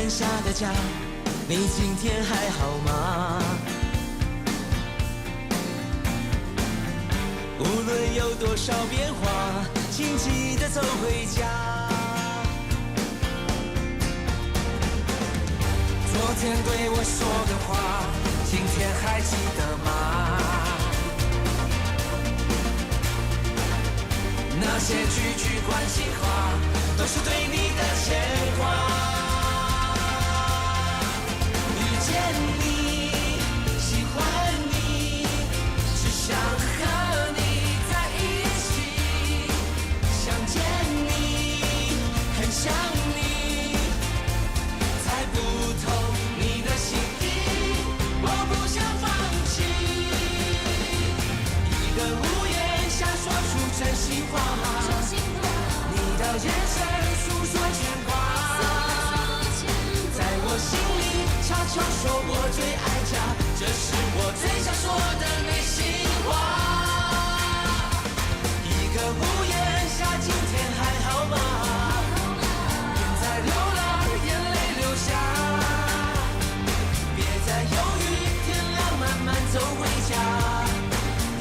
檐下的家，你今天還好嗎？無論有多少變化，請記得走回家。昨天對我說的話，今天還記得嗎？那些句句關心話，都是對你的牽掛。遇見你，喜歡你，只想和你在一起。想見你，很想你，猜不透你的心意，我不想放棄。一個屋檐下說出真心話，你的眼神訴說牽掛，在我心裡悄悄說我最愛家，這是我最想說的內心話。一個屋檐下，今天還好嗎？別再流浪，眼淚流下，別再猶豫，天亮慢慢走回家，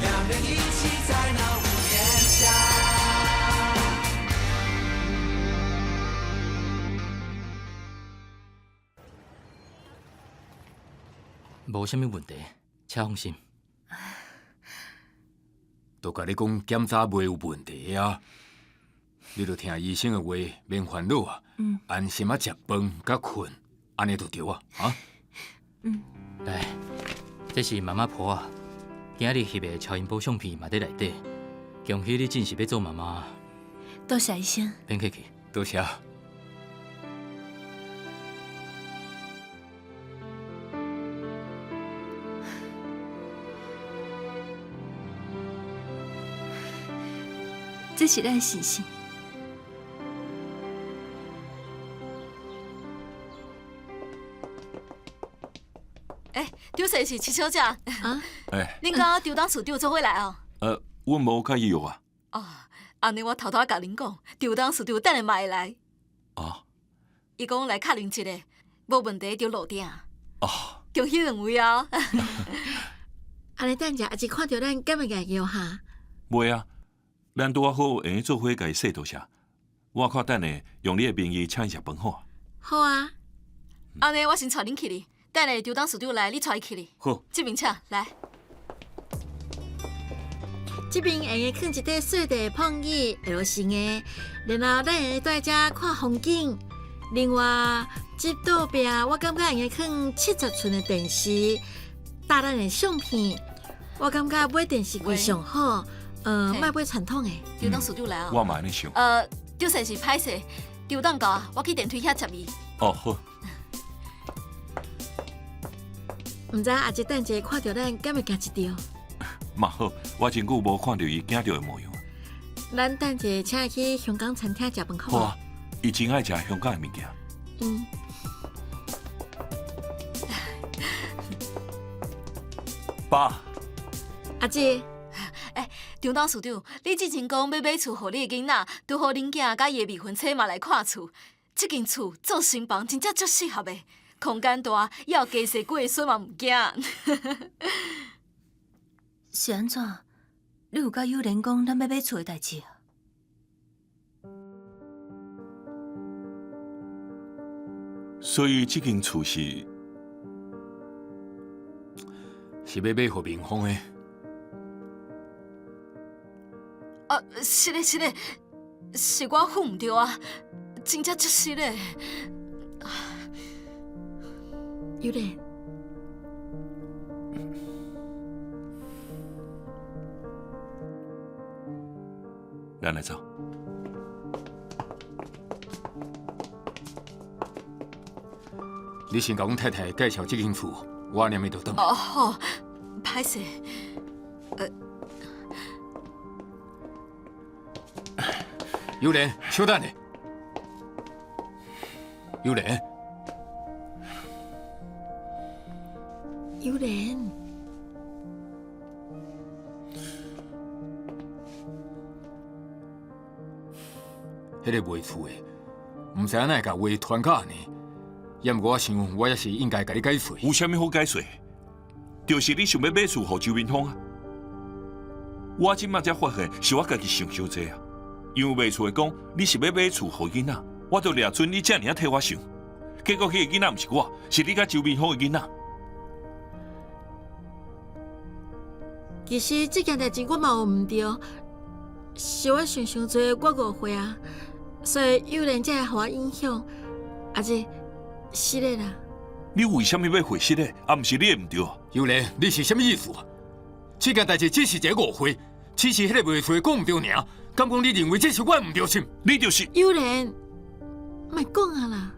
兩人一起在那屋檐下。無啥物問題，請放心。都共你講檢查袂有問題啊，你著聽醫生的話，免煩惱啊，安心仔食飯佮睏，按呢就對啊，啊？來，這是媽媽婆仔，今仔日翕的超音波相片嘛佇內底。恭喜你正式欲做媽媽。多謝醫生。免客氣。多謝。這是咱信心。欸，張先生，徐小姐。啊？欸。恁佮張董事長做伙來哦？阮無共伊約啊。哦，按呢我偷偷共恁講，張董事長等下嘛會來。啊？伊講來確認一下，無問題就落定。哦。恭喜兩位哦！按呢等下阿姊看著咱，敢會共伊叫哈？袂啊，咱拄仔好會用做伙共伊說多謝。我看等下用你的名義請伊食飯好啊。好啊。按呢我先帶恁去哩，等下張董事長來，你帶伊去哩。好。這邊請，來。這邊會用囥一塊細塊碰椅，L 型的，然後咱會用蹛遮看風景。另外，這倒壁我感覺會用囥70寸的電視，搭咱的相片。我感覺買電視櫃上好，莫買傳統的。張董事長來哦。我嘛按呢想。張先生歹勢，張董到啊，我去電梯遐接伊。哦，好。毋知阿姊等下看著咱，敢會驚一跳？嘛好，我真久無看著伊驚著的模樣。咱等下請伊去香港餐廳食飯好好啊，伊真愛食香港的物件。嗯。爸。阿姊。欸，張董事長，你之前講欲買厝予你的囡仔，拄好恁囝佮伊的未婚妻嘛來看厝。這間厝做新房真正足適合的，空間大，猶有加細幾个孫嘛毋驚。是按怎？你有佮友蓮講咱欲買厝的代誌啊？所以這間厝是是欲買予明峰的。啊，是咧是咧，是我付毋對啊，真正足失禮。友蓮。咱來走。你先共阮太太介紹這間厝，我念伊就轉。哦好，歹勢。友蓮，稍等下。友蓮。友蓮。彼个賣厝的，毋知影哪會共話傳甲按呢，也毋过我想，我也是應該共你解釋。有啥物好解釋？就是你想欲買厝予周明峰啊！我這馬才發現是我家己想傷濟啊！因為賣厝的講你是欲買厝予囡仔，我就掠準你遮爾仔替我想。結果彼个囡仔毋是我，是你佮周明峰的囡仔。其實這件代誌我嘛有毋對，是我想傷濟，我誤會啊，所以幼蓮才會予我影響。阿姊，失禮啦。你為啥物欲回失禮？啊，毋是你的毋對。幼蓮，你是啥物意思啊？這件代誌只是一个誤會，只是彼个賣厝的講毋對爾，敢講你認為這是我毋對心？你就是幼蓮，莫講啊啦。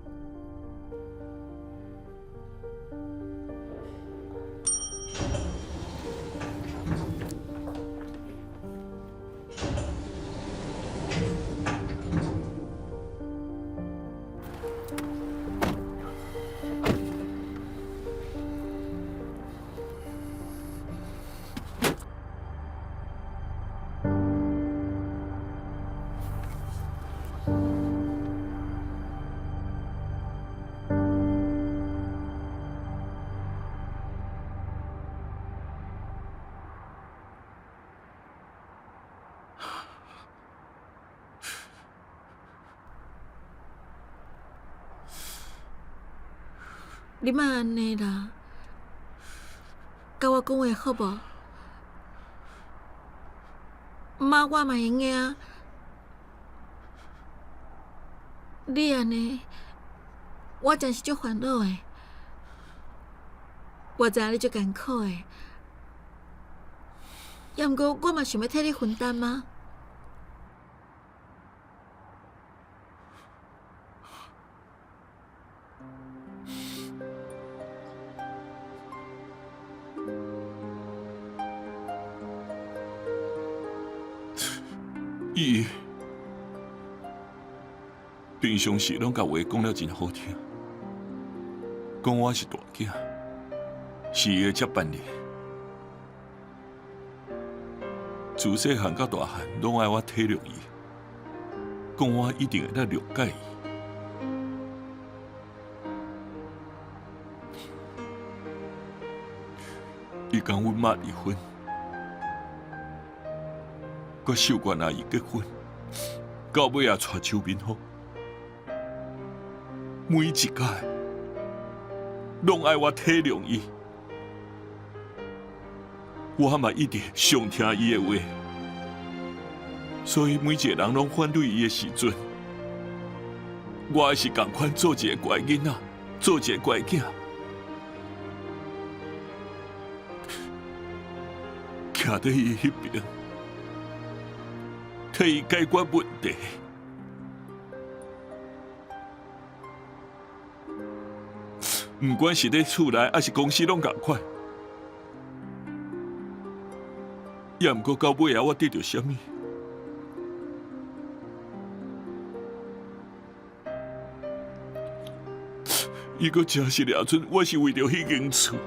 你莫按呢啦，佮我講話好無？媽，我嘛會用啊。你按呢，我真是足煩惱的。我知影你足艱苦的，猶毋過我嘛想欲替你分擔啊。伊平常時攏共話講了真好聽，講我是大囝，是伊的接班人。自細漢到大漢，攏愛我體諒伊，講我一定會當諒解伊。伊共阮媽離婚，佮秀娟阿姨結婚，到尾也娶周明峰。每一擺攏愛我體諒伊，我嘛一直上聽伊的話，所以每一個人攏反對伊的時陣，我還是仝款做一個乖囡仔，做一個乖囝。徛佇伊彼爿，替伊解決問題。毋管是佇厝內，抑是公司，攏仝款。也毋過到尾仔，我得著啥物？伊閣誠實掠準，我是為著彼間厝。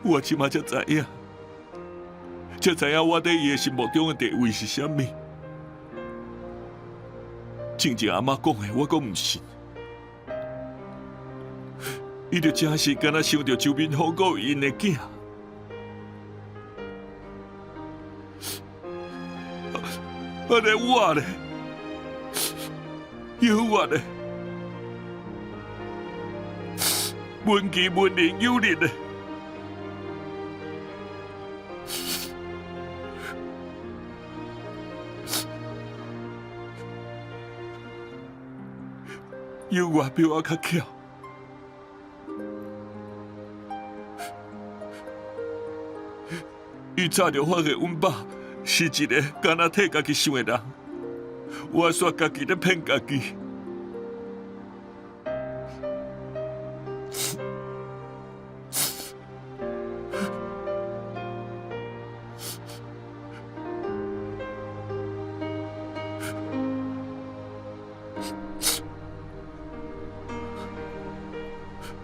我這馬才知影，才知影我佇伊的心目中的地位是啥物。進前阿媽講的，我閣毋信。伊就真是敢若想著周明峰閣有𪜶的囝。按呢我咧，有我咧，文琪、文玲、有力咧。有我比我較巧。伊早就發現阮爸是一个敢若替家己想的人，我煞家己咧騙家己。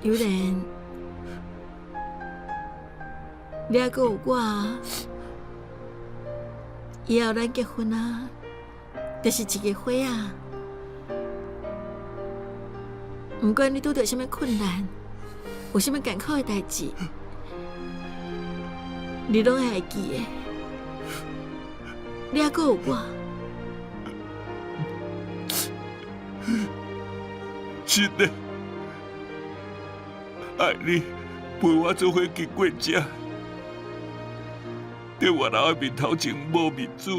有人，你猶閣有我啊，以後咱結婚啊，就是一个伙仔。毋管你拄著啥物困難，有啥物艱苦的代誌，你攏愛會記得，你猶閣有我。真的，愛你陪我做伙經過這，佇外人的面頭前無面子。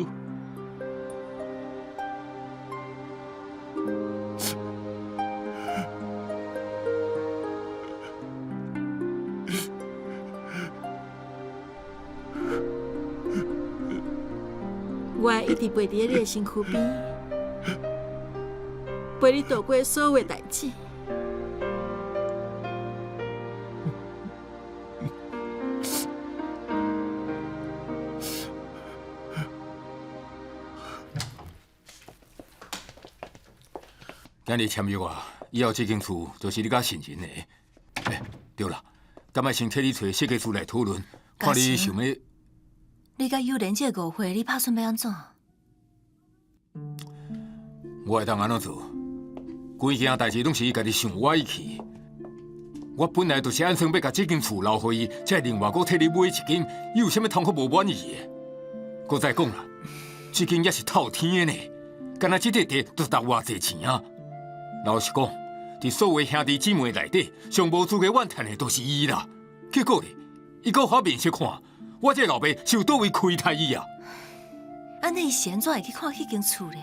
我會一直陪佇咧你的身軀邊，陪你度過所有的代誌。今日簽約啊，以後這間厝就是你佮信仁的。欸，對啦，敢愛先替你揣設計師來討論，看你想欲。你佮幼蓮這個誤會，你拍算欲按怎？我會當按怎做？規件代誌攏是伊家己想歪去。我本來就是按算欲共這間厝留予伊，才會另外閣替你買一間。伊有啥物通好無滿意的？閣再講啦，這間猶是透天的呢，干焦這塊地就值偌濟錢啊！老實講，佇所有兄弟姊妹內底，上無資格怨嘆的，就是伊啦。結果咧，伊閣予我面色看，我這個老爸是有佗位虧待伊啊？按呢，伊是按怎會去看彼間厝咧？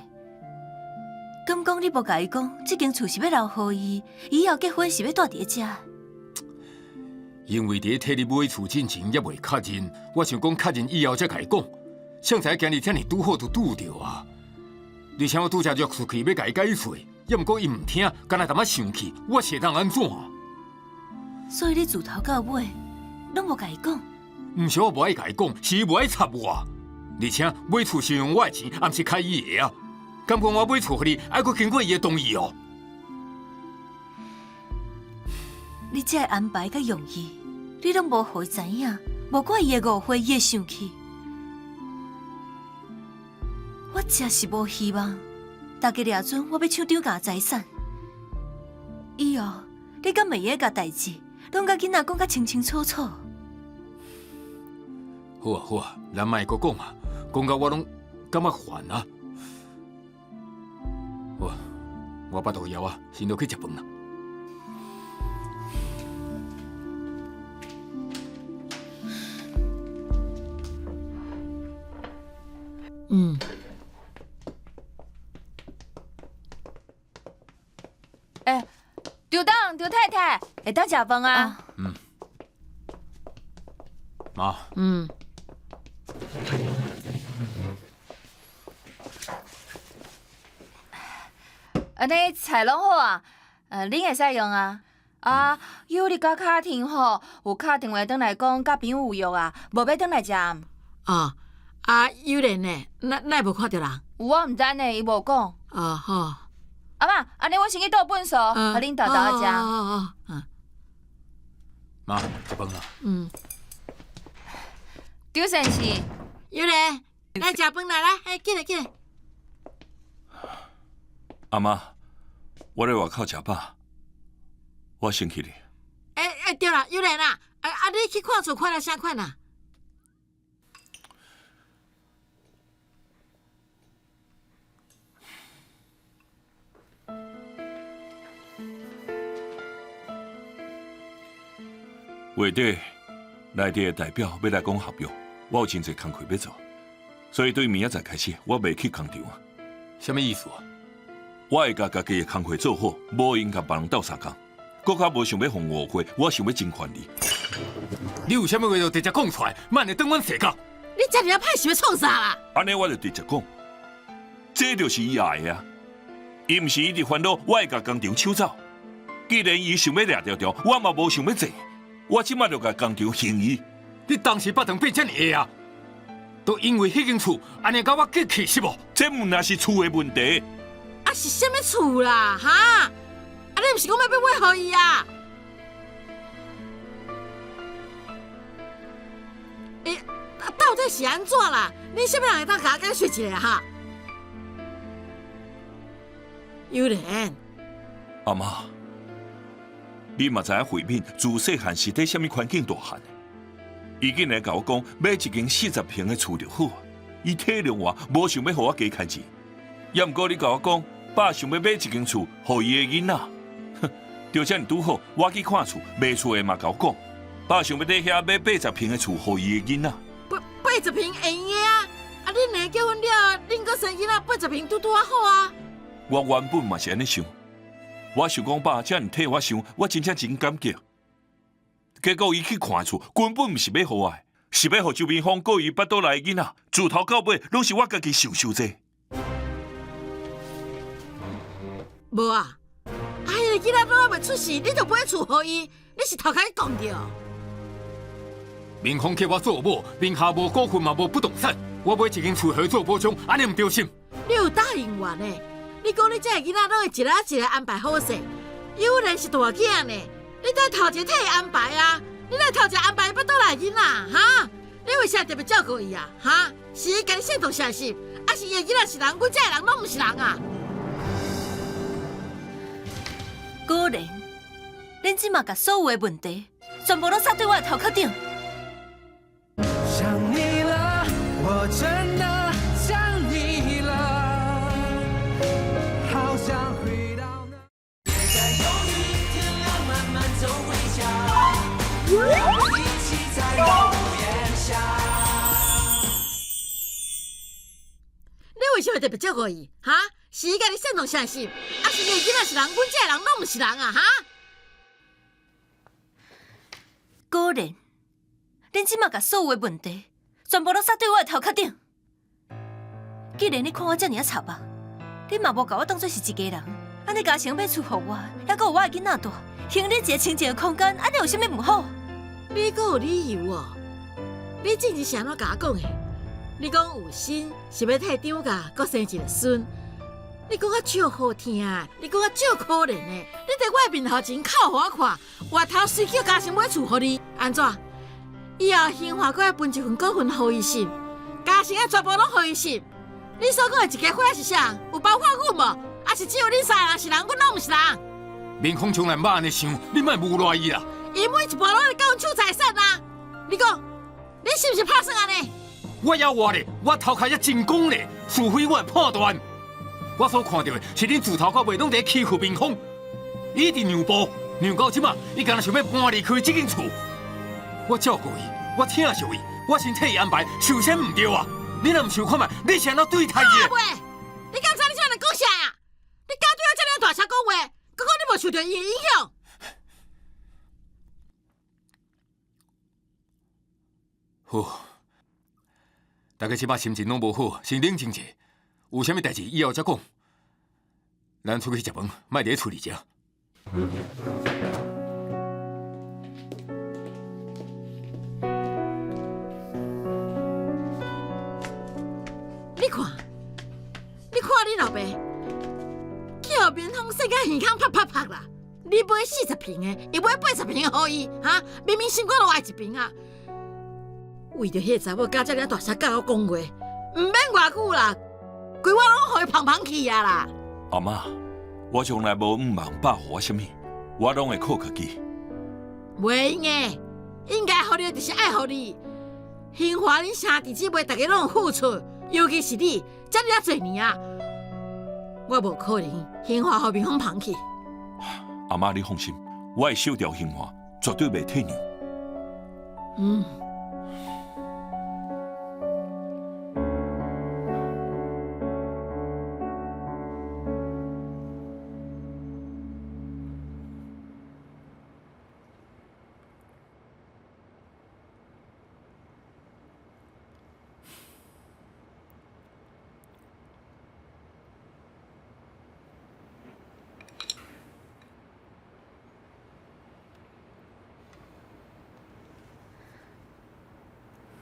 敢講你無共伊講，這間厝是欲留予伊，伊以後結婚是欲住佇咧遮？因為佇咧替你買厝進前猶未確認，我想講確認以後才共伊講。誰知今日遮爾拄好就拄著啊！而且我拄才約出去欲共伊解說，猶毋過伊毋聽，干焦淡薄生氣，我是會當按怎？所以你自頭到尾攏無共伊講？毋是我無愛共伊講，是伊無愛插我。而且買厝是用我的錢，毋是開伊的啊。敢講我買厝予你，愛閣經過伊的同意哦？你這个安排佮用意，你攏無予伊知影，無怪伊會誤會，伊會生氣。我真是無希望，大家掠準我欲搶張家財產。以後你敢會用共代誌，攏共囡仔講甲清清楚楚。好啊好啊，咱莫閣講啊，講到我攏感覺煩啊。好啊，我腹肚枵啊，先落去食飯啦。嗯。欸，張董、張太太，會當食飯啊？嗯。媽。嗯。按呢菜攏好啊，恁會使用啊。啊，有你佮敲電吼，有敲電話轉來講，佮朋友有約啊，無欲轉來食。哦，啊，有蓮呢？哪哪會無看著人？有我毋知呢，伊無講。哦好。阿嬤，按呢我先去倒糞埽，予恁沓沓仔食。哦哦哦。媽，食飯啦。嗯。張先生，有蓮，來食飯啦，來，欸，進來進來。阿媽，我咧外口食飽，我先去咧。欸欸，對啦，有蓮啦，啊啊，你去看厝看了啥款啊？月底內地的代表欲來講合約，我有真濟工課欲做，所以對明仔載開始，我袂去工廠啊。啥物意思啊？我會共家己的工課做好，無閒共別人鬥相共。閣較無想欲予誤會，我想欲爭權利。你有啥物話就直接講出來，莫按呢轉彎踅角。你遮爾仔歹是欲創啥啦？按呢我就直接講，這就是伊愛的啊。伊毋是一直煩惱，我會共工廠搶走。既然伊想欲掠著著，我嘛無想欲坐。我這擺就共工廠還伊。你當時腹腸變遮爾下啊？都因為彼間厝，按呢共我激氣是無？這毋但是厝的問題。啊是啥物厝啦？哈？啊你毋是講欲買予伊啊？底是按怎啦？恁啥物人會當共我解釋一下哈？尤蓮，阿媽，你嘛知影慧敏自細漢是佇啥物環境大漢的？伊竟然共我講買一間40坪的厝就好，伊體諒我，無想欲予我加牽錢。猶毋過你共我講，爸想欲買一間厝予伊的囡仔，哼，就遮爾拄好，我去看厝，賣厝的嘛共我講，爸想欲佇遐買80坪的厝予伊的囡仔。80坪會用的啊！啊，恁兩个結婚了，恁閣生囡仔，八十坪拄拄仔好啊！我原本嘛是按呢想，我想講爸遮爾替我想，我真正真感激。結果伊去看厝，根本毋是欲予我的，是欲予周明峰佮伊腹肚內的囡仔，自頭到尾攏是我家己想傷濟。無啊！啊，彼个囡仔攏猶未出世，你就買厝予伊，你是頭殼去講著？明峰叫我做某，名下無股份嘛無不動產，我買一間厝予伊做保障，按呢毋對心。你有答應我呢？你講你這个囡仔攏會一个一个安排好勢，尤然是大囝呢，你得頭一个替伊安排啊！你來頭一個安排腹肚內囡仔，哈？你為啥特別照顧伊啊？哈？是伊共你煽動相信，抑是伊的囡仔是人，阮這个人攏毋是人啊？果然，恁這馬共所有的問題，全部攏撒對我的頭殼頂。想你了，我真的想你了，好想回到那。別再猶豫，天亮慢慢走回家，讓我們一起在屋檐下。你為啥會特別照顧伊？哈？是伊共你煽動相信，抑是伊的囡仔是人，阮這个人攏毋是人啊？哈？果然，恁這馬共所有的問題，全部攏撒對我的頭殼頂。既然你看我遮爾仔插啊，你嘛無共我當做是一家人，按呢嘉誠買厝予我，猶閣有我的囡仔蹛，還你一个清靜的空間，按呢有啥物毋好？你閣有理由哦？你之前是按怎共我講的？你講有心是欲替張家閣生一个孫，你講甲足好聽的，你講甲足可憐的，你佇我的面頭前哭予我看，外頭隨叫嘉誠買厝予你，按怎？以後興華閣愛分一份股份予伊是？嘉誠愛全部攏予伊是？你所講的一家伙是啥？有包括阮無？抑是只有恁三个人是人，阮攏毋是人？明峰從來毋捌按呢想，你莫誣賴伊啦。伊每一步攏咧共阮搶財產啊！你講，你是毋是拍算按呢？我猶活咧，我頭殼猶真光咧，除非我會判斷。我所看到的是恁自頭到尾攏佇欺負明峰，伊一直讓步，讓到這馬，伊敢若想欲搬離開這間厝。我照顧伊，我疼惜伊，我先替伊安排，是啥毋對啊？你若毋想看覓，你是按怎對待伊的？阿伯，你敢知你這按呢講啥啊？你敢對我這爾大聲講話，閣講你無受著伊的影響？好，大家這擺心情攏無好，先冷靜者。有啥物代誌以後才講。咱出去食飯，莫佇咧厝裡食。你看，你看你老爸，去予民風說甲耳孔啪啪啪啦！你買40坪的，伊買80坪的予伊，哈！明明心肝都愛一坪啊！為著彼个查某，敢遮爾大聲佮我講話，毋免偌久啦，規碗攏予伊捧捧去啊啦！阿媽，我從來無向望爸予我啥物，我攏會靠家己。袂用的，應該予你的就是愛予你。興華恁兄弟姊妹逐家攏有付出，尤其是你，遮爾仔濟年啊，我無可能興華予民風捧去。阿媽，你放心，我會守牢興華，絕對袂退讓。嗯。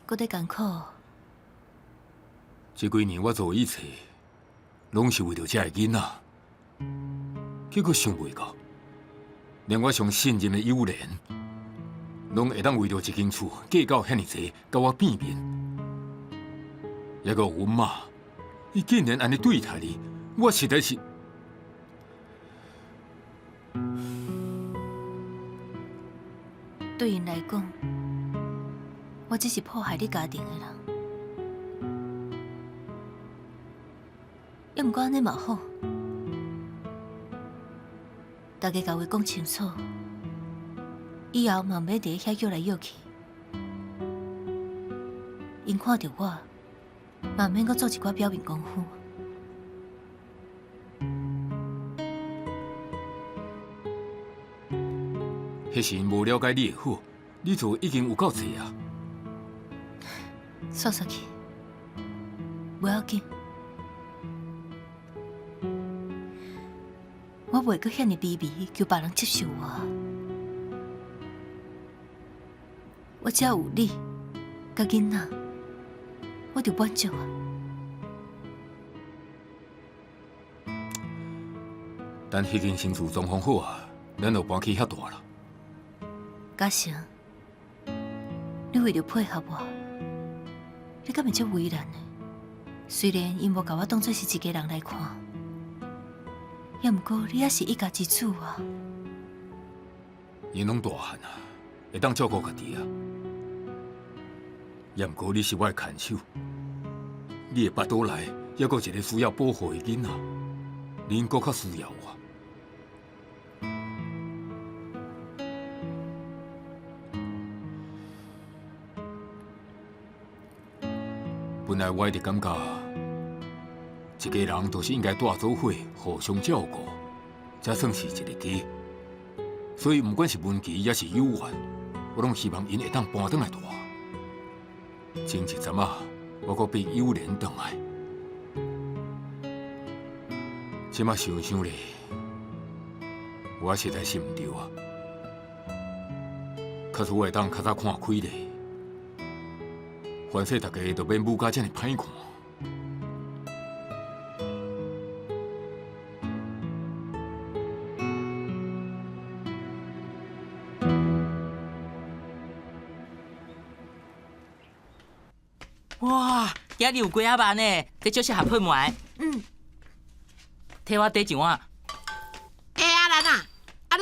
閣咧艱苦。這幾年我做的一切，攏是為著這个囡仔。結果想袂到，連我上信任的友人，攏會當為著一間厝計較遐爾濟，共我變面。猶閣有阮媽，伊竟然按呢對待你，我實在是……對𪜶來講，我只是破壞你家庭的人。猶毋過按呢嘛好，大家共話講清楚，以後嘛毋免佇遐約來約去。𪜶看著我，嘛毋免閣做一寡表面功夫。彼是𪜶無了解你的好，你做已經有夠濟啊！煞煞去，無要緊，我袂閣遐爾卑微，求別人接受我。我只要有你，佮囡仔，我就滿足啊！等彼間新厝裝潢好啊，咱就搬去遐住啦。嘉誠，你為著配合我，你敢會這為難呢？雖然𪜶無共我當做是一家人來看，猶毋過你猶是一家之主啊！𪜶攏大漢啊，會當照顧家己啊。猶毋過你是我的牽手，你的腹肚內猶閣有一個需要保護的囡仔，恁閣較需要我。本來我一直感覺，一家人都是應該蹛做伙，互相照顧，才算是一個家。所以，毋管是文琪抑是有緣，我攏希望𪜶會當搬轉來蹛。前一陣仔，我閣逼有蓮轉來，這馬想想咧，我實在是毋對啊。假使我會當較早看開咧。凡勢大家就免母甲這爾歹看。哇，今日有雞仔肉呢，這足適合配糜。嗯。替我綴一碗。欸，阿蘭啊，啊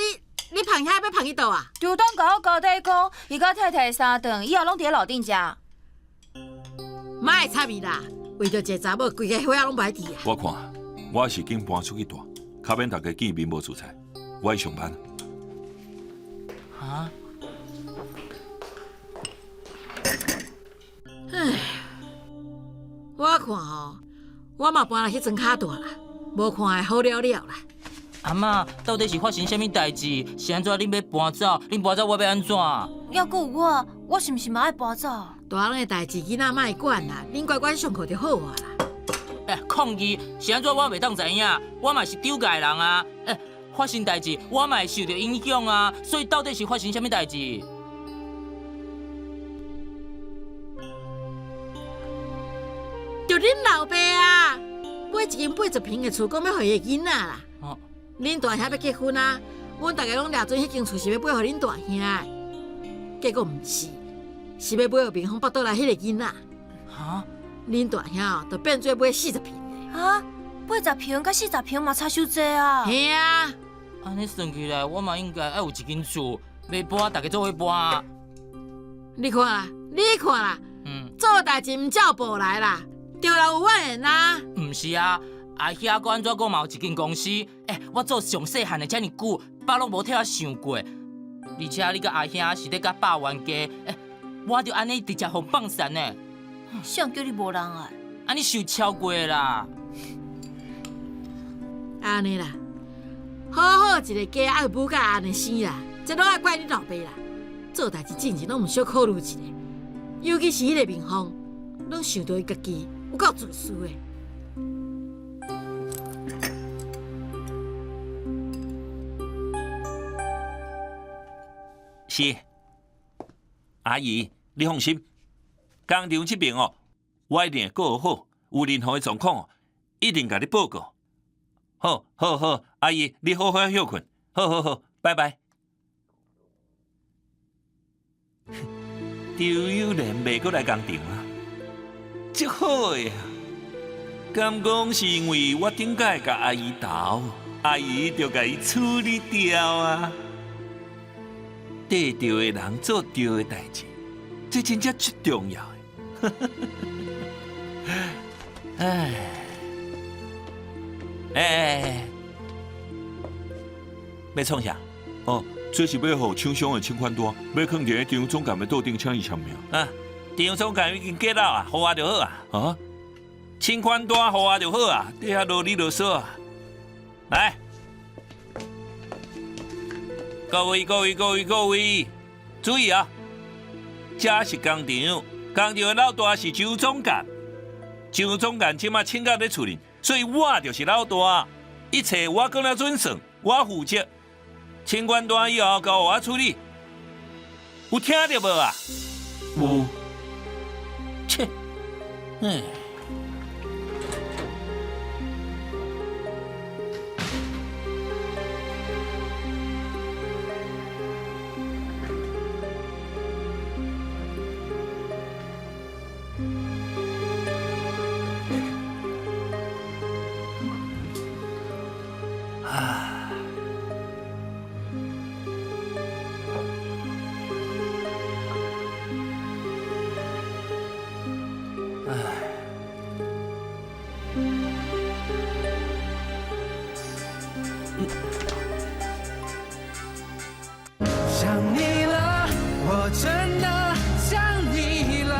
你放遐欲放去佗啊？張東共我交代講，伊佮太太相頓，以後攏佇咧樓頂食。莫插伊啦，為著一个查某，規家伙仔攏無愛佇啊。我看我是緊搬出去蹛，較免大家見面無自在。我愛上班。啊？唉，我看吼，我嘛搬來彼陣較蹛啦，無看會好了了啦。阿嬤，到底是發生啥物代誌？是按怎恁欲搬走？恁搬走我欲按怎？猶閣有我，我是毋是嘛愛搬走？大人的代誌，囡仔莫管啦，恁乖乖上課就好啊啦。欸，抗議是按怎？我袂當知影，我嘛是長界人啊。欸，發生代誌，我嘛會受著影響啊。所以到底是發生啥物代誌？就恁老爸啊，買一間80坪的厝，講欲予伊的囡仔啦。哦。恁大兄欲結婚啊，阮逐家攏掠準彼間厝是欲買予恁大兄的，結果毋是，是欲買予民豐腹肚內彼個囡仔。哈？恁大兄哦，就變做買40坪的。啊？80坪佮40坪嘛差傷濟啊！嘿啊！按呢算起來，我嘛應該愛有一間厝，欲搬逐家做伙搬。你看啦，你看啦，做代誌毋照步來啦，著人有怨言啊！毋是啊。阿兄閣按怎講嘛有一間公司，欸，我做上細漢的遮爾久，爸攏無替我想過。而且你佮阿兄是咧佮爸冤家，欸，我就按呢直接予放散呢。誰叫你無人愛？按呢想超過啦。按呢啦，好好一个家，啊，母甲按呢生啦，這攏愛怪你老爸啦。做代誌進前攏毋小考慮一下，尤其是彼个民風，攏想著伊家己，有夠自私的。是，阿姨，你放心，工廠這邊哦，我一定會顧好，有任何的狀況，一定共你報告。好，好，好，阿姨，你好好歇睏，好好好，拜拜。張友蓮袂閣來工廠啊？足好的啊！敢講是因為我頂擺共阿姨鬥，阿姨就共伊處理掉啊。對對的人做對的代誌，這真正足重要的。唉，欸，欲創啥？哦，這是欲予廠商的請款單，欲囥佇咧張總監的桌頂，請伊簽名。啊，張總監已經過老啊，予我就好啊。啊？請款單予我就好啊，你遐囉里囉嗦啊。來，各位各位各位各位，注意啊！這是工廠，工廠的老大是周總監，周總監這馬請假咧厝裡，所以我就是老大，一切我講了準算，我負責。請款單以後交我處理，有聽著無啊？有。切，嗯。想你了，我真的想你了，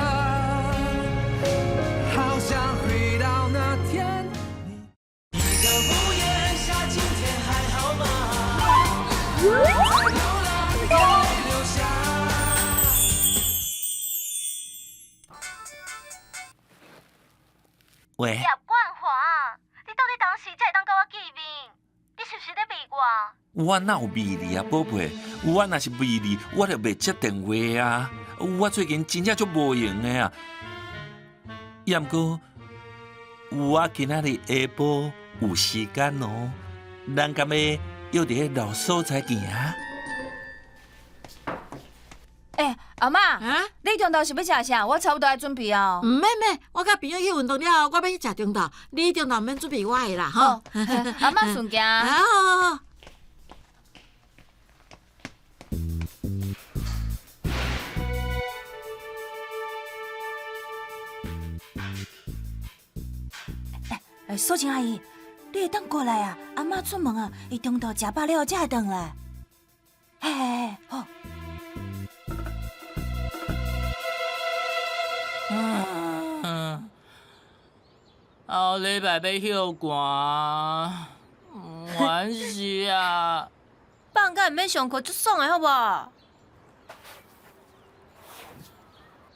好想回到那天。一個屋檐下，今天還好嗎？在流浪，眼淚流下。喂。葉冠華，你到底當時才會當佮我見面？你是毋是咧避我？我哪有避你啊，寶貝？我若是避你，我就袂接電話啊。我最近真正足無閒的啊。也毋過，我今仔日下晡有時間哦，咱敢欲約佇彼老所在見啊？欸，阿嬤，啊，你中晝是欲食啥？我差不多愛準備啊。毋免免，我佮朋友去運動了後，我欲去食中晝。你中晝毋免準備我的啦，吼。阿嬤順行。好好好。欸，素琴阿姨，你會當過來啊？阿嬤出門啊，伊中晝食飽了後才會轉來。嘿嘿嘿，好。嗯，後禮拜欲歇寒，煩死啊！放假毋免上課，足爽的好無？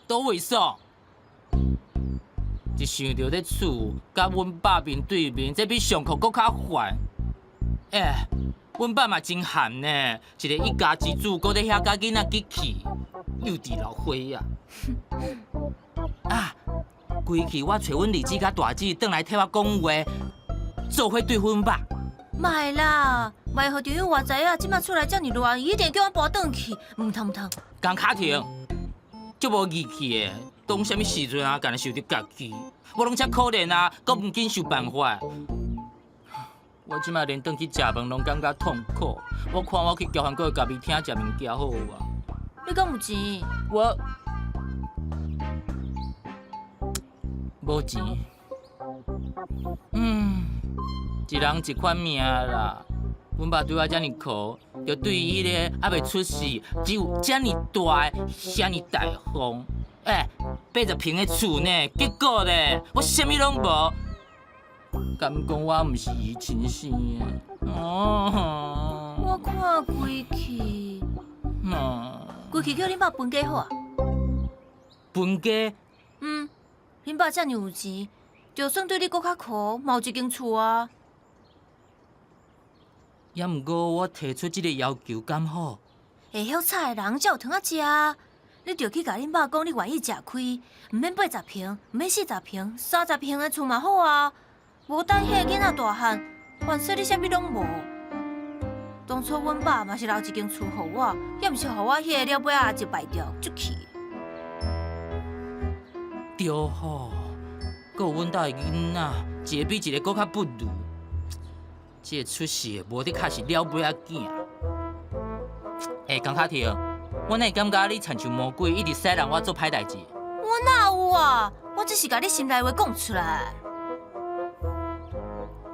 佗位爽？一想著咧厝，佮阮爸面對面，這比上課閣較煩。欸，阮爸嘛真閒呢，一个一家之主，閣咧遐佮囡仔激氣，幼稚老歲仔。啊，規氣我揣阮二姊佮大姊轉來替我講話，做伙對付阮爸。莫啦，萬一予丈友我知影，這馬厝內遮爾亂，伊一定叫阮搬轉去，毋通毋通。江卡婷，足無義氣的，當啥物時陣啊，干焦想著家己，我攏遮可憐啊，閣毋緊想辦法。我這馬連轉去食飯攏感覺痛苦。我看我去交番閣咖啡廳食物件好啊。你敢有錢？我無錢。嗯，一人一款命啦。阮爸對我遮爾苦，就對伊彼个猶未出世，只有遮爾大的，遐爾大方。欸，80坪的厝呢，結果咧，我啥物攏無。敢講我毋是伊親生的？哦，我看規氣，規氣叫恁爸分家好啊？分家？嗯，恁爸遮爾有錢，就算對你閣較苦，嘛有一間厝啊。也毋過我提出這个要求敢好？會曉炒的人才有糖仔食啊！你著去共恁爸講，你願意食虧，毋免80坪，毋免40坪，30坪的厝嘛好啊。無等彼个囡仔大漢，還說你啥物攏無。當初阮爸嘛是留一間厝予我，也毋是予我彼个了尾仔一敗掉，足氣。對吼，閣有阮兜的囡仔，一个比一个閣較不如。這個出世的無的確是了尾仔囝。欸，江卡婷，我哪會感覺你親像魔鬼，一直使人我做歹代誌？我哪有啊？我只是共你心內話講出來。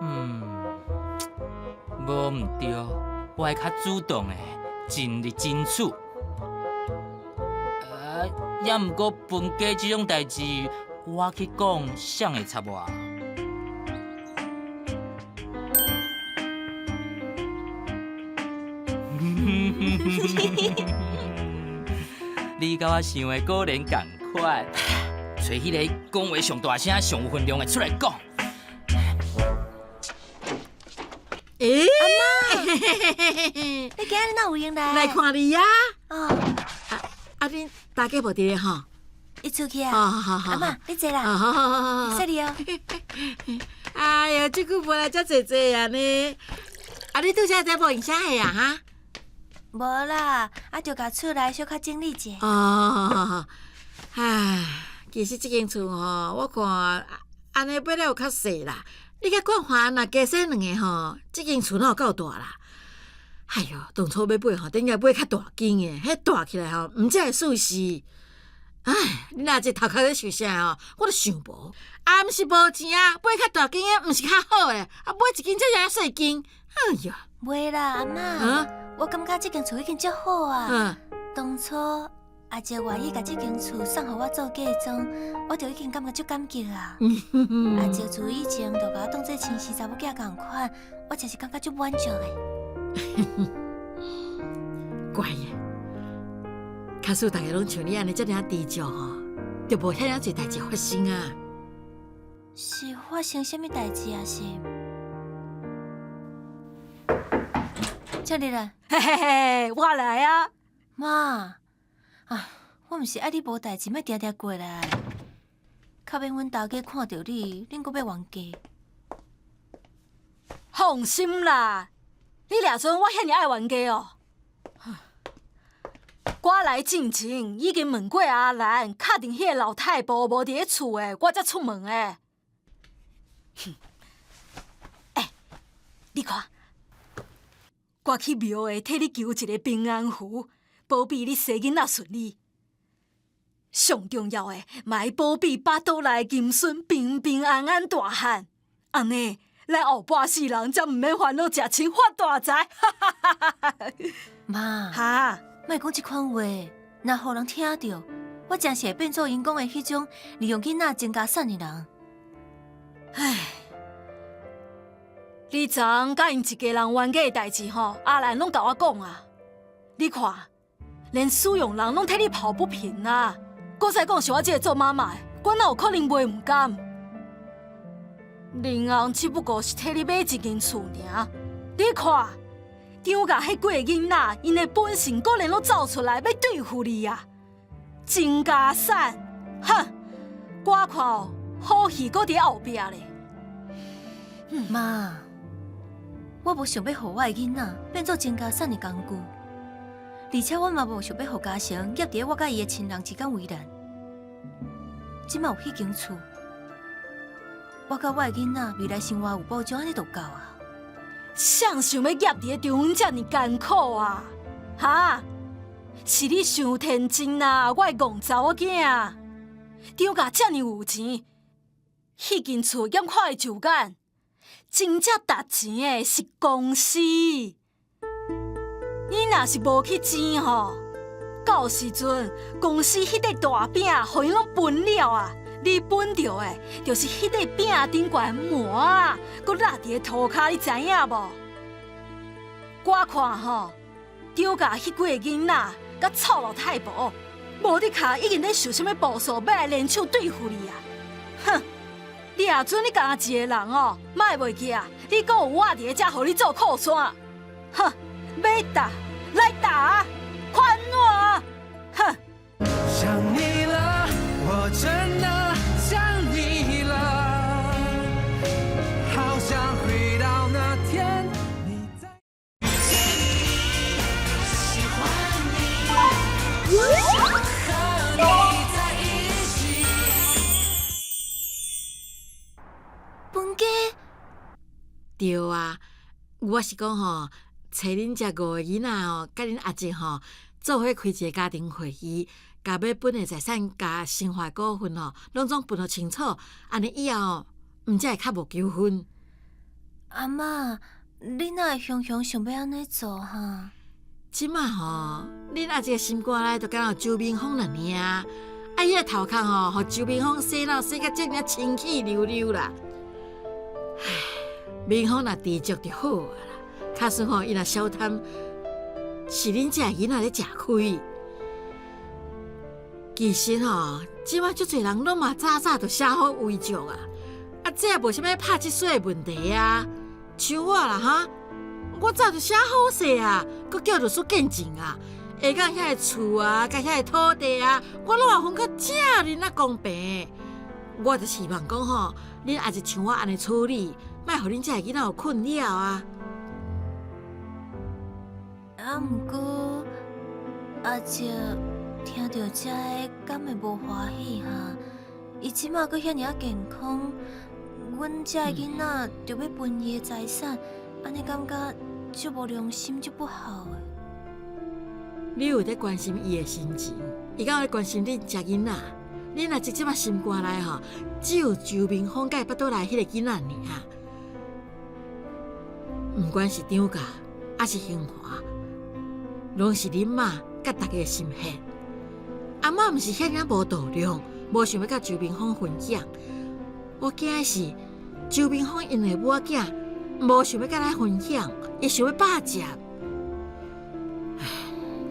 嗯，無毋對，我會較主動的，盡力爭取。也毋過分家這種代誌，我去講，誰會插我？你佮我想的果然仝款，揣彼个講話上大聲、上有分量的出來講。欸，阿嬤，你今日哪有閒來？來看你啊！哦，啊，恁大家無佇咧吼？伊出去啊。好好好，阿嬤，你坐啦。好好好好。謝你哦。哎呀，這久無來遮坐坐啊呢。啊，你拄才在無閒啥的啊？哈？無啦，啊，就共厝內小可整理一下。哦，唉，其實這間厝吼，我看按呢買了有較細啦。你佮冠華若加生兩个吼，這間厝哪有夠大啦？哎喲，當初欲買吼，應該買較大間的，彼大起來吼，毋才會舒適。唉，你若這頭殼咧想啥吼，我都想無。啊，毋是無錢啊，買較大間的毋是較好的，啊，買一間遮爾細間，哎喲。袂啦，阿嬤，我感覺這間厝已經足好啊。當初阿叔願意共這間厝送予我做嫁妝，我就已經感覺足感激啊。阿叔自以前就共我當做親生查某囝仝款，我真是感覺足滿足的。乖的，假使逐家攏像你按呢遮爾知足吼，就無遐爾濟代誌發生啊。是發生啥物代誌啊？是？請入來。嘿嘿嘿，我來啊。媽，啊，我毋是愛你無代誌，莫定定過來。較免阮大家看著你，恁閣欲冤家。放心啦，你掠準我遐爾愛冤家哦。我來進前已經問過阿蘭，確定彼個老太婆無佇咧厝的，我才出門的。哼，欸，你看，我去廟會替你求一個平安符，保庇你生囡仔順利。上重要的，嘛愛保庇腹肚內金孫平平安安大漢。按呢，咱後半世人才毋免煩惱食穿發大財。媽，哈，莫講這款話，若予人聽著，我真是會變做𪜶講的彼種利用囡仔爭家產的人。唉，你昨昏佮𪜶一家人冤家的代誌吼，阿蘭攏共我講啊。你看，連使用人攏替你抱不平啊！閣再講是我這个做媽媽的，我哪有可能袂毋甘？林翁只不過是替你買一間厝爾，你看，張家彼幾個囡仔，𪜶的本性果然攏走出來，欲對付你啊！爭家產，哼！我看哦，好戲閣佇後壁咧。媽，我無想欲予我的囡仔變做爭家產的工具，而且我嘛無想欲予嘉誠夾佇我佮伊的親人之間為難。這馬有彼間厝，我佮我的囡仔未來生活有保障，按呢就夠啊。誰想欲夾佇咧張阮遮爾艱苦啊？哈？是你傷天真啊，我的戇查某囝！張家遮爾有錢，彼間厝眼看伊就眼，真正值錢的是公司。你若是無去爭吼，到時陣公司彼塊大餅予𪜶攏分了啊！你分著的，就是彼塊餅頂懸糜仔，閣落佇咧塗跤，你知影無？我看吼，張家彼幾个囡仔，佮臭老太婆，無的確已經咧想啥物步數，欲來聯手對付你啊！哼！你若準你干焦一个人哦，莫袂記啊！你閣有我佇咧遮，予你做靠山。哼！欲打來打啊！寬我啊！哼！想你了，我真的想你了，好想回到那天你在。遇見你，喜歡你，想和你在一起。對啊，我是講吼，揣恁遮五个囡仔吼，佮恁阿叔吼，做伙開一個家庭會議，共欲分的財產、共生活的股份吼，攏總分予清楚，按呢以後毋才會較無糾紛。阿嬤，你哪會雄雄想欲按呢做哈？這馬吼，恁阿叔的心肝內就敢若周明峰爾爾，啊，伊个頭殼吼，予周明峰洗腦洗甲遮爾清氣溜溜啦。唉，明峰若知足就好啊啦，假使吼伊若小貪，是恁這个囡仔咧食虧。其實吼，這馬足濟人攏嘛早早就寫好遺囑啊，啊，這也無啥物拍這衰的問題啊。像我啦哈，我早就寫好勢啊，閣叫律師見證啊，下港遐个厝啊，佮遐個土地啊，我攏嘛分甲遮爾啊公平。我就希望講吼，恁也是像我按呢處理，莫予恁這个囡仔有困擾啊。啊，毋過阿叔聽著這个，敢會無歡喜哈？伊這馬閣遐爾仔健康，阮這个囡仔著欲分伊的財產，按呢感覺足無良心，足不孝的。你有咧關心伊的心情，伊敢有咧關心恁這囡仔？恁阿叔這馬心肝內吼，只有周明峰佮伊腹肚內彼個囡仔爾。毋管是張家，抑是興華，攏是恁媽佮大家的心血。阿嬤毋是遐爾無度量，無想欲佮周明峰分享。我驚的是周明峰𪜶的母仔囝，無想欲佮咱分享，伊想欲霸佔。唉，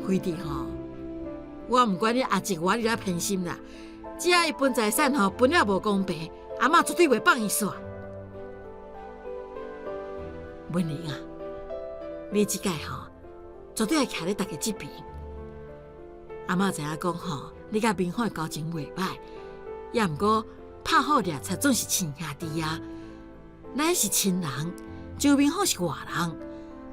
非弟吼，我毋管你阿叔我你怎偏心啦，只要伊分財產吼分了無公平，阿嬤絕對袂放伊煞。文玲啊，你這擺吼，絕對愛徛咧大家這邊。阿嬤知影講吼，你佮明峰的交情袂歹，也毋過拍虎掠賊總是親兄弟啊。咱是親人，周明峰是外人。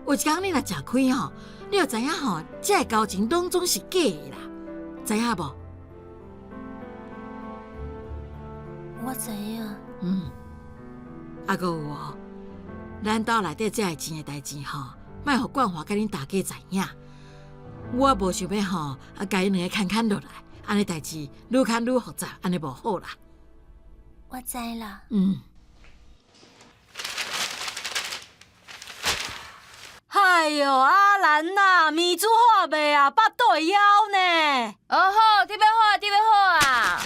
有一工你若食虧吼，你就知影吼，這个交情攏總是假的啦，知影無？我知影。嗯，啊，閣有哦，咱兜內底這个錢的代誌吼，莫予冠華佮恁大家知影。我無想欲吼，啊，共𪜶兩个牽牽落來，按呢代誌愈牽愈複雜，按呢無好啦。我知啦。嗯。哎喲，阿蘭啊，麵煮好未啊？腹肚會枵呢。哦好，這欲好啊，這欲好啊。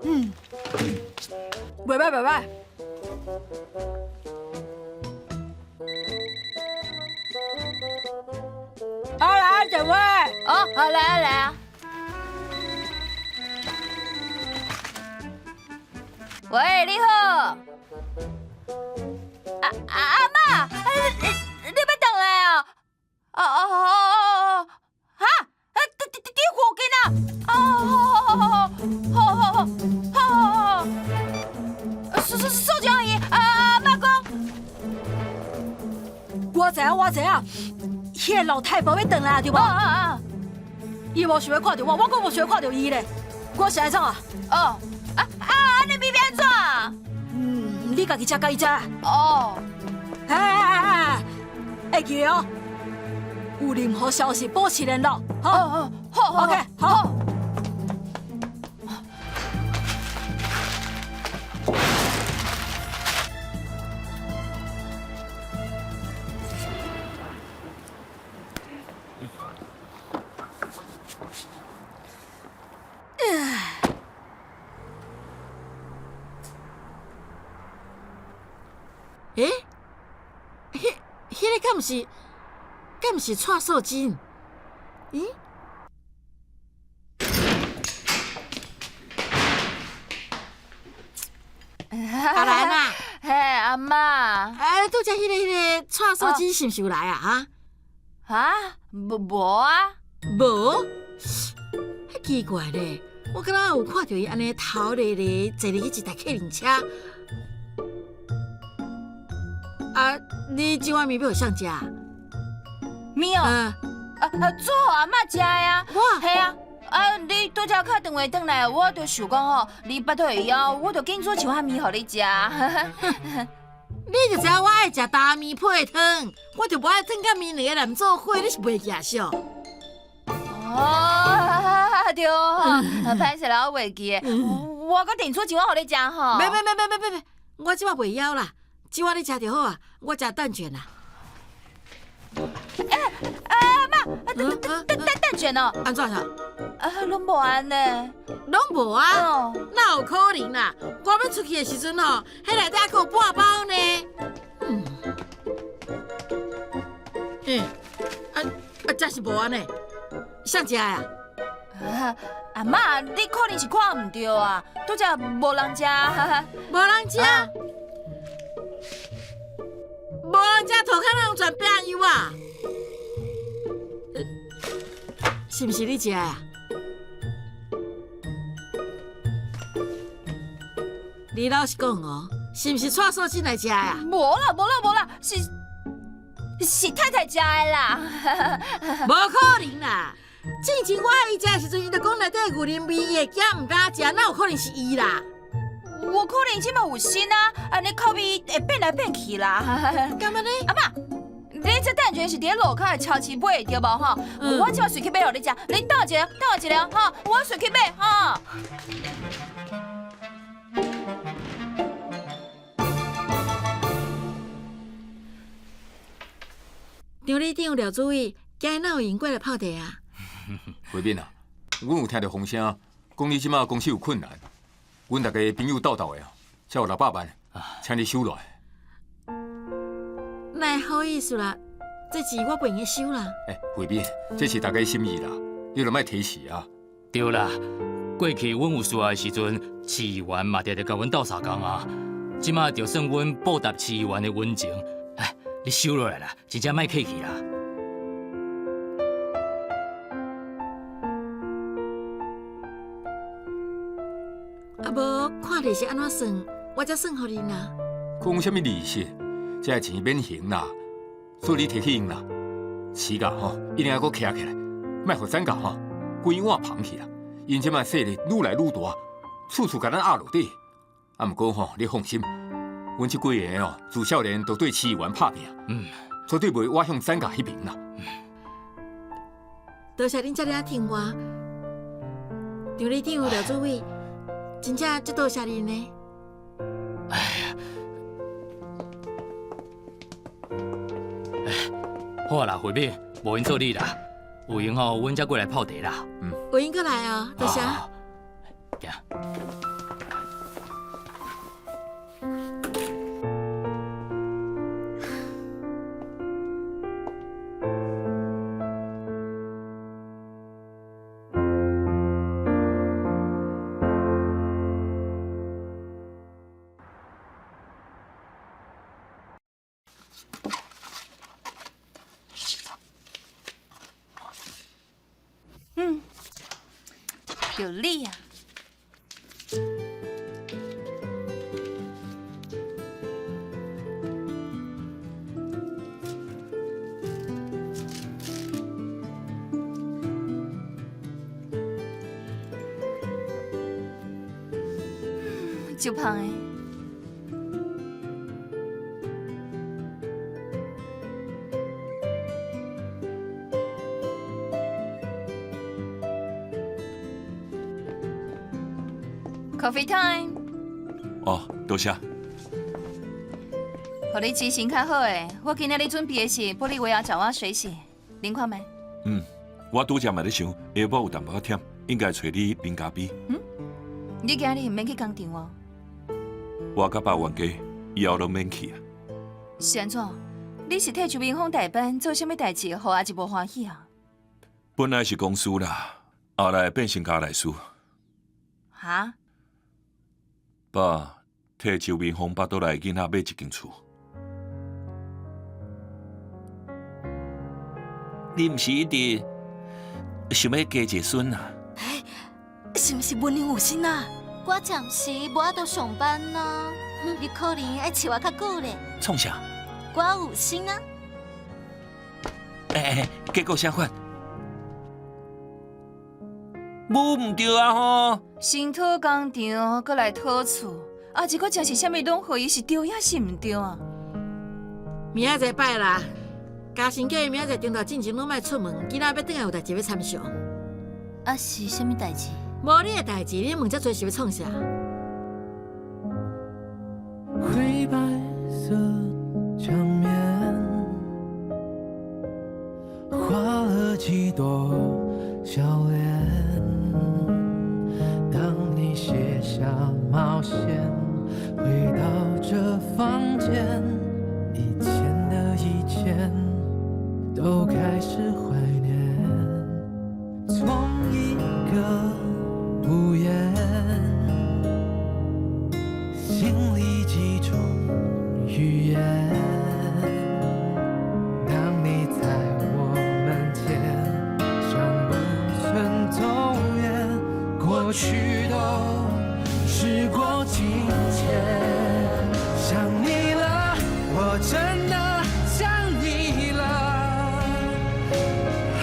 嗯，袂歹袂歹。阿蘭，電話。哦，好來啊來啊。喂，你好。阿阿阿嬤，你欲轉來哦？哦哦哦哦哦，哈？佇佇佇附近啊？哦，好好好好好好好好好好。蘇蘇蘇小姨，阿阿嬤講，我知影我知影，彼个老太婆欲轉來對無？啊啊啊！伊無想欲看著我，我閣無想欲看著伊咧。我是按怎啊？哦，啊啊，按呢欲按怎？嗯，你家己食，家己食。哦。哎哎哎哎，會記得哦，有任何消息保持聯絡。好，好，好，OK，好。欸，彼彼个敢毋是，敢毋是蔡素貞？咦？阿蘭啊，嘿，阿嬤。哎，拄才彼個蔡素貞是毋是有來啊？哈？啊？無無啊？無？彼奇怪咧，我敢若有看著伊按呢頭咧咧坐入去一台客運車。啊！你這碗麵欲予誰食？麵哦，啊啊，煮予阿嬤食的啊。我，嘿啊，啊，你拄才敲電話轉來，我就想講吼，你腹肚會枵，我就緊煮一碗麵予你食。你就知影我愛食焦麵配湯，我就無愛湯佮麵兩个連做伙，你是袂記數？哦，對吼，歹勢啦，我袂記的，我閣定煮一碗予你食吼。免免免免免免，我這擺袂枵啦，這碗你食就好啊，我食蛋捲啦。欸，阿嬤，蛋蛋蛋蛋捲哦？按怎啥？啊，攏無按呢？攏無啊？哪有可能啦？我欲出去的時陣吼，彼內底猶閣有半包呢。嗯，欸，啊啊，真是無按呢？誰食的啊？阿嬤，你可能是看毋著啊，拄才無人食。無人食？無人食，塗跤哪有全變油啊？是毋是你食的啊？你老實講哦，是毋是蔡素貞來食的啊？無啦，無啦，無啦，是是太太食的啦。無可能啦！之前我愛伊食的時陣，伊就講內底牛奶味，伊會驚毋敢食，哪有可能是伊啦？有可能這馬有新啊，按呢口味會變來變去啦。敢按呢？阿嬤，你這蛋捲是佇咧路跤的超市買的對無吼？我這馬隨去買予你食，你等我一下，等我一下吼，我隨去買吼。張里長廖主委，今日哪有閒過來泡茶啊？慧敏啊，阮有聽著風聲，講你這馬公司有困難，阮大家朋友鬥鬥的，才有600萬，請你收落來。哪會好意思啦，這錢我袂用得收啦。欸，慧敏，這是大家心意啦，你著莫提示啊。對啦，過去阮有需要的時陣，市議員嘛定定共阮鬥相共啊。這馬就算阮報答市議員的溫情，哎，你收落來啦，真正莫客氣啦。啊無看利息按怎算，我才算予恁啦。講啥物利息？這个錢免還啦，所以你提去用啦。市價吼一定愛閣徛起來，莫予產價吼規碗捧去啦。𪜶這馬勢力愈來愈大，處處共咱壓落底。啊，毋過吼，你放心，阮這幾个哦，自少年就對市議員拍拼，絕對袂倚向產價彼爿啦。多謝恁遮爾仔聽話，張里長、廖主委，真正足多謝恁的。哎呀，好啦，慧敏，無閒做你啦，有閒吼，阮才過來泡茶啦。有閒閣來哦，多謝。行。嗯，就你啊。足芳的。Coffee time。哦，多謝。予你精神較好的，我今仔日準備的是玻利維亞爪哇水洗，啉看覓？嗯，我拄才嘛咧想，下晡有淡薄仔忝，應該揣你啉咖啡。嗯，你今日毋免去工廠哦。我佮爸冤家，以後攏免去啊。是按怎？你是替周明峰代班做啥物代誌，予阿姊無歡喜啊？本來是公司啦，後來變成家內事。哈？爸替周明峰腹肚內囡仔買一間厝。你毋是一直想欲加一个孫啊？欸，是毋是文玲有身啊？我暫時無法度上班啊，你可能愛飼我較久咧。創啥？我有身啊！欸欸，結果啥款？無毋對啊吼！先討工場，閣來討厝，啊！這個真是啥物攏予伊，是對抑是毋對啊？明仔載拜啦，家先叫伊明仔載中晝進前攏莫出門，囡仔欲轉來有代誌欲參詳。啊是啥物代誌？無你的代誌，你問這濟是欲創啥？灰白色牆面，畫了幾朵笑臉。當你卸下帽線，回到這房間，以前的以前都開始懷念。從一個屋檐，心裡幾種語言。當你在我門前，像不曾走遠，過去都時過境遷。想你了，我真的想你了，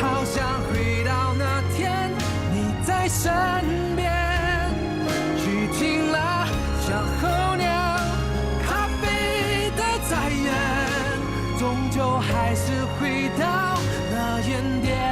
好想回到那天你在身邊。雨停了，像候鳥，它飛得再遠，終究還是回到那原點。